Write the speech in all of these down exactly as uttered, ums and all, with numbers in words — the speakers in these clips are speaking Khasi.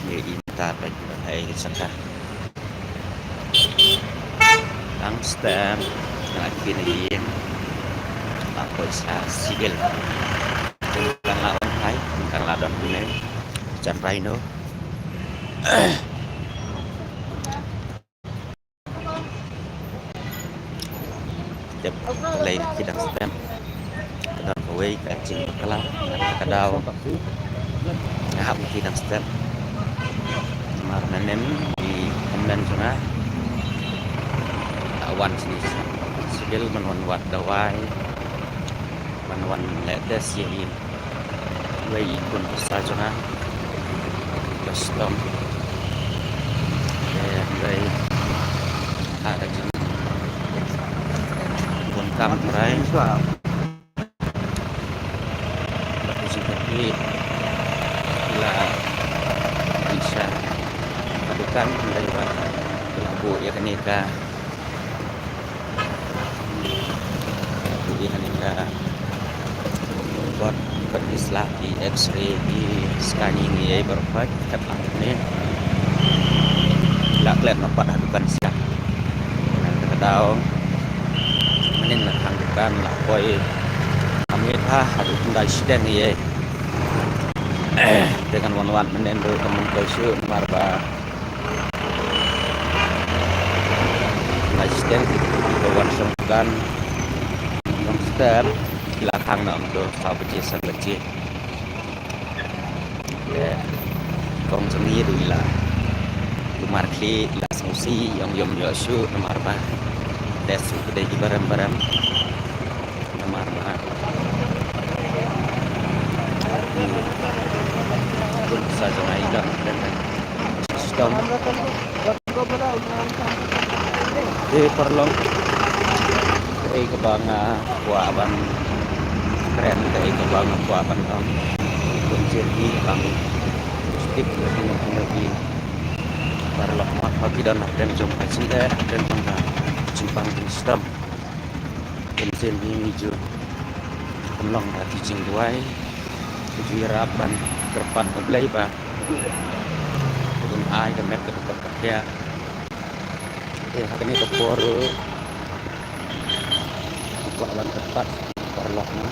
Ye i ta ba ki ba hai ki saka. Tang stem na ki na ïing. Ba poi sa civil. Kan la wan hai, kan la don ne. Jan rhino. Tep lei ki dang stem. Ka dang kawei ka jingkhlaiñ ka daw. Nga hap ki dang stem. Mar nanem i hynmen jong nga. Wan sini civil man wan wad dawai. Man wan leh test ïa i. Wei i khun pisa jong nga. Custom. Wei ha ka jing. Bun kam trai. Ba ka jing ka phi la pisa. Ka dukan wei ba. Ka bu ïa kane ka. Ïa kane ka kot, kot ki sla, ki X-ray, ki scanning, ïa baroh pat kat lang ne. La klet na pat ha dukan sla. Nang ka daw. Manin la khang dukan la poi. Amit ha ha dukan dai siden ïa. Te kan wan wan manin do kan mun koi shu mar ba. Ngai stem, wan stem kan. Wan stem, la khang na ong to, sa baje, san baje. Eh, kong jong i du ila. Tumar khli, ila sngewsih, ïong ïong ïoh shu, namar ba. Te shu kdei ki barem barem. Namar ba. Kun sa jong ai dang dang. System. Te paralok. Te kaba nga kwah ban kren, te kaba nga kwah ban ong. Kun sien hi bang. Stick ni ni ni. Paralok mak bagi dan dang jong ka sini, dang jong ka simpang system. Tymmen hi ngi ju pynlong da ki jingduwai, ki ju ïarap ban kyrpad na U Blei ba un ai ka met ka dukot ka khiah. Te ha kane ka por ruh kwah ban kyrpad paralok na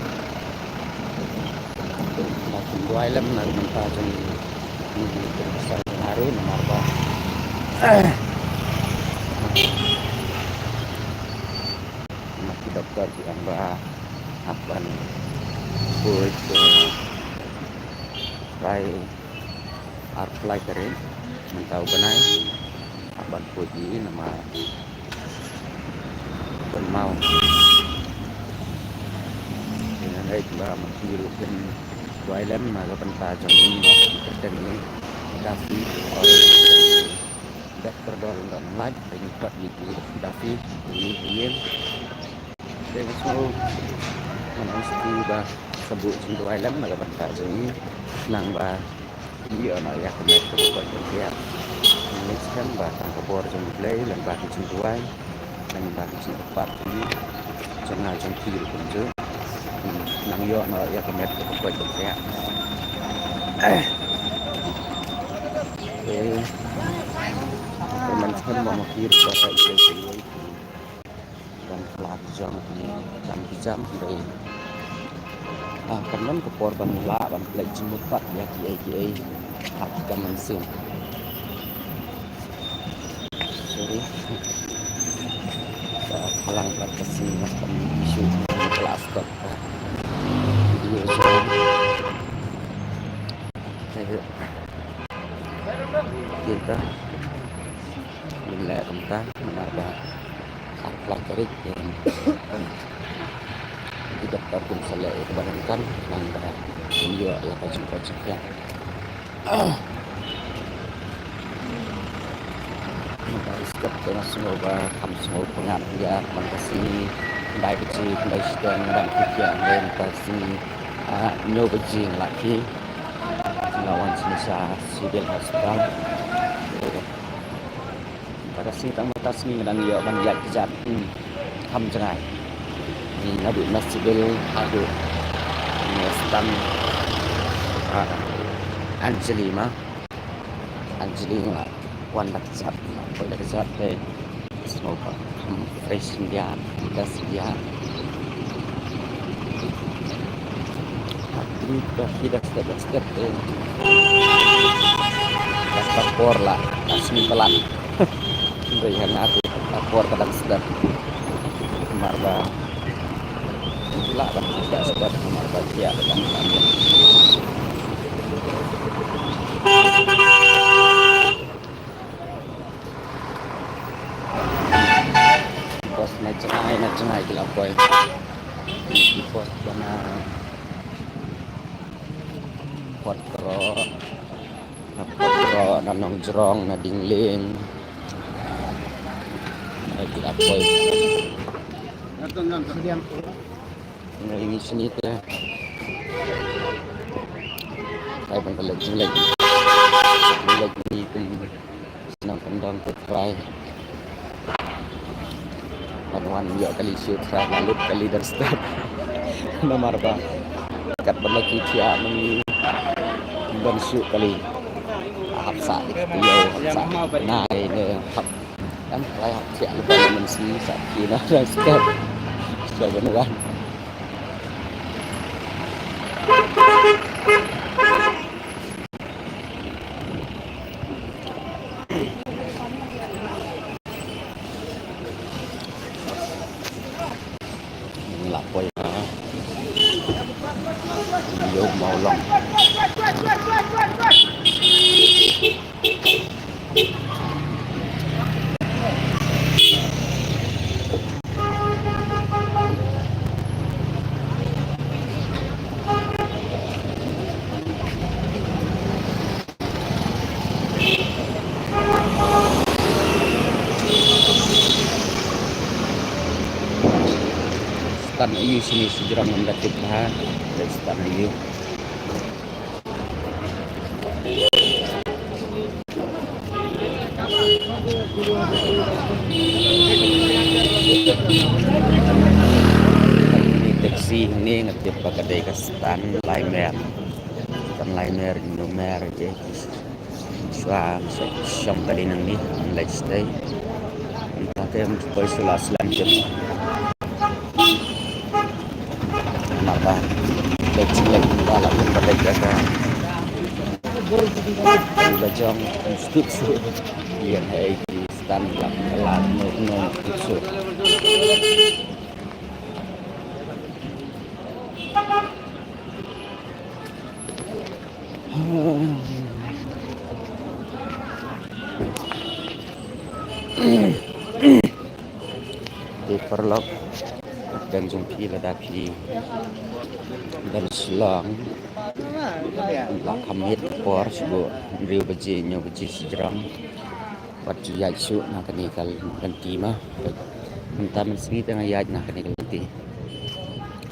ba kin duwai lem na ka bynta jong ngi, ngi ki pynpasal jong nga ruh namar ba na ki doktor ki ong ba hap ban khuid, eh, trai arphew lai tarik mynta u bnai. Hap ban khuid ïa i namar ban maw. Ïa leit ba ma ki ruh kin duwai lem na ka bynta jong i, ba kyrteng i Dafi. Dep kyrdoh lem dang lait ba ngi kot ïa ki Dafi ïa ïing. Te nga sngew ngan ong sha phi ba sa buh jingduwai lem na ka bynta jong i, nang ba ïoh noh ïa ka met kaba koit ba khiah. Ngan leit skhem ba tang ka bor jong U Blei lem bad ka jingduwai lem bad ka jingkyrpad jong nga jong phi ruh kumjuh, nang ïoh noh ïa ka met kaba koit ba khiah. Te ngan skhem ba ma phi ruh ba ka ïeit ka ïeit. Ban khlad jong ki jam ki jam ki dei. Ah, kan don ka por ban lah ban pynleit jingmut pat ïa kiei kiei ha ki kam mynsiem. Sorry. Ka klang pat ka sing mas kam issue ka plastik ka video jong. Ayo. Kita. Ngin leh kumta namar ba arphew lai tarik, eh, ki doktor kin sa leh ïa kaba donkam nang ba kin ïoh ïa ka jingkoit jingkhiah. Mynta i step te nga sngew ba kham sngew pyngngad ïa man ka sngi khyndai baje, khyndai shiteng ban khie kiar, hynrei mynta ka sngi, ah, hynñiew baje nga la khie. Nga wan shane sha Civil Hospital. Mynta ka sngi tang mynta ka sngi nga dang ïoh ban ïaid kjat, hmm, kham jngai. Naduh na Civil haduh na Stan, ah, Anjali ma. Anjali nga wan da kjat, nga poi da kjat te. Sngewbha kham fresh India, das India. Hati ba ki da step da step te. Da ka por la, da sngi palat. Dei hana te, da por ka dang step. Mar ba Lah ban da step mar ba ïa ban kami. Post na jngai, na jngai ki la poi. Ki post ba na Port Kro. Na Port Kro, na Nongjrong, na Dingling. Ai, ki la poi. Na ini sini te. Ai, ban ka lek, lek. Lek ni kum. Nang kendang tu try. Ban wan ïoh kali shu try, lalu kali dan step. Namar ba kat ban lagi thiah mani ban shu kali. Hap sa dik tu ïoh, hap sa. Nai ne hap. Kan try hap thiah lepas mani si sa kina dan step. Sa ban wan. Lapoi ha. Yo mau long. Stan aïu sini sejrong ngam da tip bha. Dei stan aïu. Ni taxi ni nga tip ba ka dei ka stan Laimer. Stan Laimer, Indomer, eh. Shuwa, shuwa, shuwa, kali nang ni, ang leit stay. Ynda te, ym poi shuwa slam tip. Naba, leit, leit, ba la, ba leit, ba la. Ba jong, stip su. Ïa, hai, ki stan, la, la, no, no, stip su. Te paralok, dang jong phi lada phi dang Shillong, la kham miet ka por shuh, hynriew baje, hynñiew baje shajrong. Wat ju ïaid shuh na kane ka lynti ma. Mynta mynsngi te nga ïaid na kane ka lynti.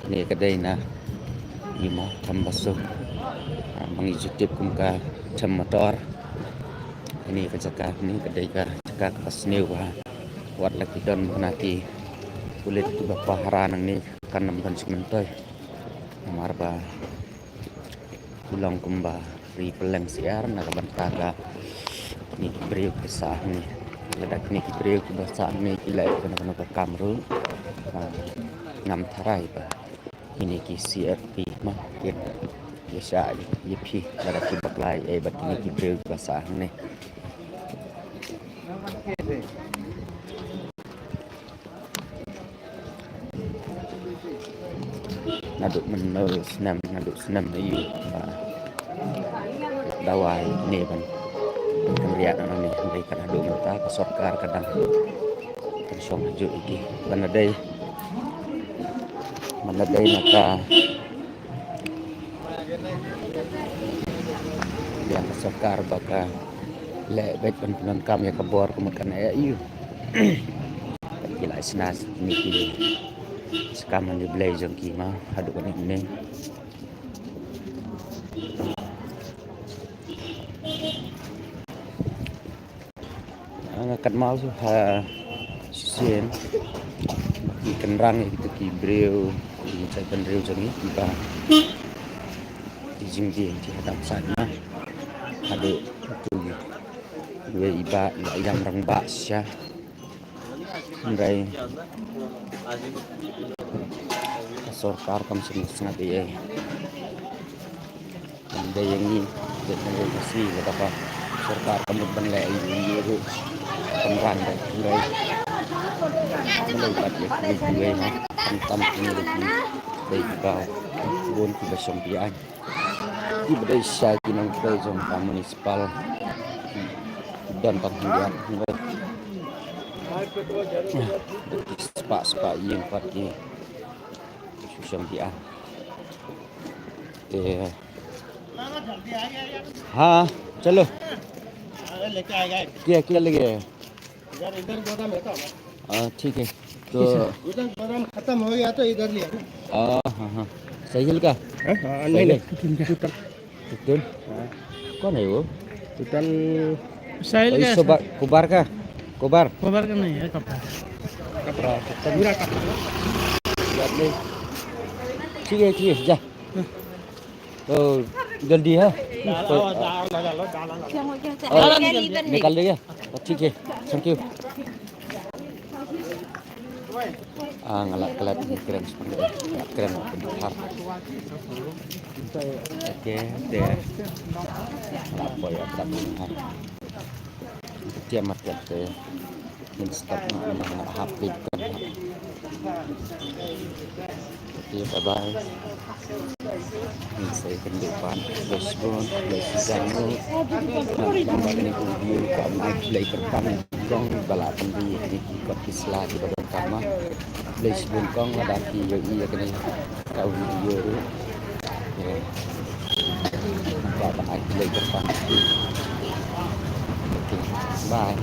Kane ka dei na ïa ma Thambasung. Ah, ma ngi ju tip kum ka Them Motor. Kane ka jaka, kane ka dei ka jaka kaba sniew bha. Wat la ki don bha na ki pulit kiba pahara nangne kan ym don shuh myntoi. Namar ba u long kumba ri pylleng syiar na ka bynta ka kine ki briew ki sah hangne. Lada kine ki briew kiba sah hangne ki leh kano kano ka kam ruh, ah, ngam tharai ba kine ki C R P ma kin ïa shah ïa phi lada ki bakla ïa bad kine ki briew kiba sah hangne. Naduh mynno snem, naduh snem aïu ba dawa ïa kine ban pynriah na nangne, hynrei kat haduh mynta ka sorkar ka dang pynshong hajuh ïa ki. Ban da dei, ban da dei na ka Biang ka sorkar ba ka leh beit ban pyndonkam ïa ka bor ka mut kan ïa ïu. Ki la isna ni ki skam ni blei jong ki ma haduh kane mynne. Nga katmaw shuh ha shisien ba ki kynrang ïa kita ki briew, ki jait bynriew jong ngi kiba ki jingdie ki hadap sait ma haduh tu ki Wei i ba i ba i dang rang ba sha. Hynrei ka sorkar kam sngewsynei ei ei. Kam dei ïa ngi, dei ngi ka si lada ka sorkar kam mut ban leh ei ei ruh. Kam rang dei hynrei. Hynrei pat ïa ki wei na. Kam tam ki dei ki dei ki ba bun ki ba shong ki aiñ. Ki ba dei sha ki nongtrei jong ka municipal. Don tang hynrei hynrei. Spah spah ïing pat ki. Shu shong ki aiñ. Te. हाँ, चलो। क्या, क्या लगे? इधर, इधर गोदाम है तो। हाँ, ठीक है। तो इधर गोदाम खत्म हो गया तो इधर लिया। हाँ, हाँ, हाँ। साहिल का? हाँ, हाँ, साहिल? नहीं, नहीं। Tutun? Kau na yo? Tutun. Sahil ka? Soba, Kobar ka? Kobar? Kobar ka nahi hai, Kapra. Kapra. Tutun. Pura Kapra. Yaad nahi. ठीक है, ठीक है, जा। तो जल्दी है। तो, निकाल देगा? ठीक है, thank you। Ah, nga la klet ngi kren sha pang, nga la kren pang thar. Okay, te. Nga la poi ap ap pang thar. Te market te. Ngin stop nga, nga la hap peit kan. Okay, bye bye. Ngin sa ïakynduh pat. Khublei shibun, khublei shibun. Nga la pynbna kane ka video ka ai khublei kyrpang. Jong ba la pynri ïa kine ki kot ki sla kiba donkam. Khublei shibun kong lada phi ïohi ïa kane ka video ruh. Ba ba ai khublei kyrpang. Okay, bye.